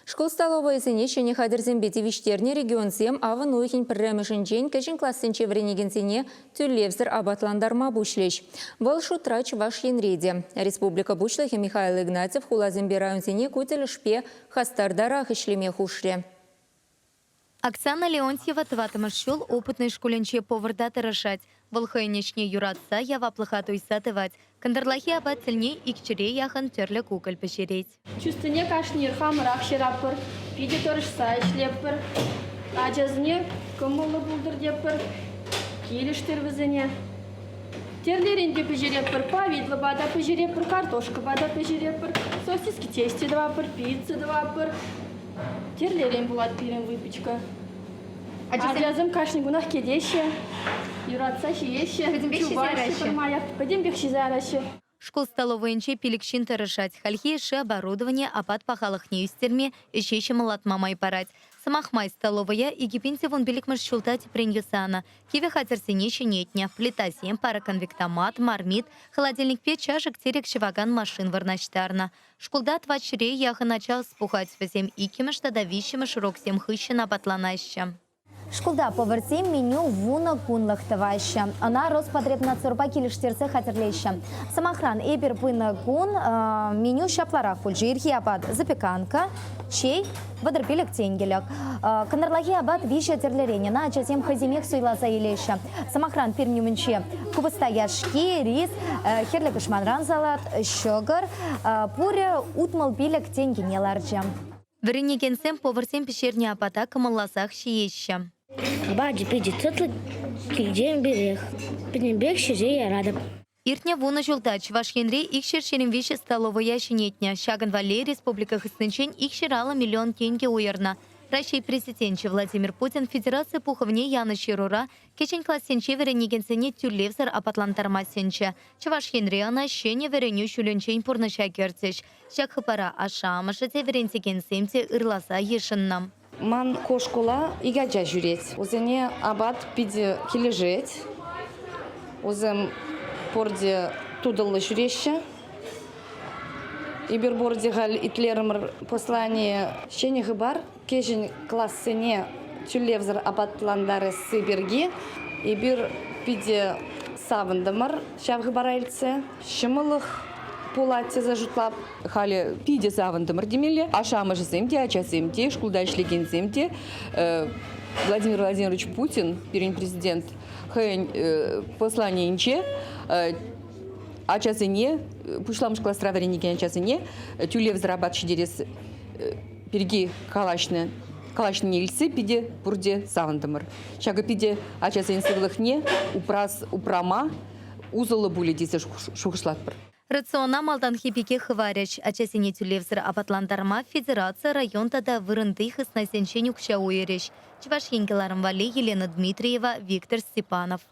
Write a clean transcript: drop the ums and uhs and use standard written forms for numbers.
Шкул столовӑйӗсене ҫӗнӗ хатӗрсемпе тивӗҫтернӗ регионсем авӑн уйӑхӗн пӗрремӗшӗнчен кӗҫӗн классенче вӗренекенсене тӳлевсӗр апатлантарма пуҫлӗҫ. Вӑл шутра Чӑваш Енре те. Республика Пуҫлӑхӗ Михаил Игнатьев хуласемпе районсене ку тӗлӗшпе хастартарах ӗҫлеме хушрӗ. Оксана Леонтьева тӑваттӑмӗш ҫул опытнӑй шкулӗнче поварта тӑрӑшать. Вӑл хӑйӗн ӗҫне юратса, яваплӑха туйса тӑвать. Кӑнтӑрлахи апат тӗлне ик чӗре яхӑн тӗрлӗ кукӑль пӗҫерет. Чустине кашни ир хамӑрах ҫыратпӑр, питӗ тӑрӑшса ӗҫлетпӗр. Ачасене кӑмӑллӑ пултӑр тетпӗр, килӗштер вӗсене. Тӗрлӗрен те пӗҫеретпӗр, повидлӑпа та пӗҫеретпӗр, картошкӑпа та пӗҫеретпӗр, сосиски тесте тӑватпӑр, пицца тӑватпӑр. Тӗрлӗрен пулать пирӗн выпечка. Ачасем кашни кунах кӗтеҫҫӗ, юратса ҫиеҫҫӗ, чупаҫҫӗ пӗрмаях, пӗтӗмпех ҫисе яраҫҫӗ. Шкул столовӑйӗнче пилӗк ҫын тӑрӑшать. Хальхи йышши оборудовани апат пахалӑхне ӳстерме, ӗҫе ҫӑмӑллатма май парать. Сӑмах май, столовӑя 2015-мӗш ҫулта тӗпрен юсанӑ. Кивӗ хатӗрсене ҫӗнетнӗ, плитасем, пароконвектомат, мармит, холодильникпе чашӑк-тирӗк ҫӑвакан машин вырнаҫтарнӑ. Шкулта тӑватҫӗре яхӑн ача ӑс пухать. Вӗсем иккӗмӗш тата виҫҫӗмӗш уроксем хыҫҫӑн апатланаҫҫӗ. Шкулта поварсем меню вунӑ кунлӑх тӑваҫҫӗ. Ӑна Роспотребнадзорпа килӗштерсе хатӗрлеҫҫӗ. Сӑмахран, эпир пынӑ кун меню ҫапларах пулчӗ. Ирхи апат запеканка, чей, 35 тенкӗлӗх. Кӑнтӑрлахи апат виҫӗ тӗрлӗрен. Ӑна ачасем хӑйсемех суйласа илеҫҫӗ. Сӑмахран, пирӗн умӗнче купӑста яшки, рис, хӗрлӗ кӑшманран салат, ҫӑкӑр. Пурӗ 65 тенкине ларчӗ. Вӗренекенсем поварсем пӗҫернӗ апата кӑмӑлласах ҫиеҫҫӗ. Апачӗ питӗ тутлӑ, килтен пӗрех. Пӗтӗмпех ҫисе яратӑп. Иртнӗ вунӑ ҫулта Чӑваш Енре 223 столовӑя ҫӗнетнӗ. Ҫакӑн валли республика хыснинчен 250 миллион тенкӗ уйӑрнӑ. Раҫҫей Президенчӗ Владимир Путин Федераци Пухӑвне янӑ ҫырура кӗҫӗн классенче вӗренекенсене тӳлевсӗр апатлантарма сӗнчӗ. Чӑваш Енре ӑна ҫӗнӗ вӗренӳ ҫулӗнчен пурнӑҫа кӗртӗҫ. Ҫак хыпара ашшӗ-амӑшӗ те, вӗрентекенсем те ырласа йышӑннӑ. Ман ку шкула ик ача ҫӳрет. Вӗсене апат питӗ килӗшет. Вӗсем пурте тутӑллӑ ҫӳреҫҫӗ. Эпир пурте халь итлерӗмӗр послание ҫӗнӗ хыпар кӗҫӗн классене тӳлевсӗр апатлантарасси пирки. Эпир питӗ савӑнтӑмӑр ҫав хыпара илтсе. Ҫӑмӑллӑх пулать тесе шутлап. Халӗ питӗ савӑнтӑмӑр темелле. Ашшӗ-амӑшӗсем те, ачасем те, шкулта ӗҫлекенсем те Владимир Владимирович Путин, пирӗн президент, хӑйӗн посланийӗнче ачасене, пуҫламӑш класра вӗренекен ачасене тӳлевсӗр апат ҫитерес пирки калаҫнӑ. Калаҫнине илтсе питӗ пурте савӑнтӑмӑр. Ҫакӑ питӗ ачасен сывлӑхне упрас, упрама усӑллӑ пулӗ тесе шухӑшлатпӑр. Рациона малтанхи пекех хӑварӗҫ. Ачасене тӳлевсӗр апатлантарма федераци, район тата вырӑнти хыснасенчен укҫа уйӑрӗҫ. Чӑваш Ен кӑларӑм валли Елена Дмитриева, Виктор Степанов.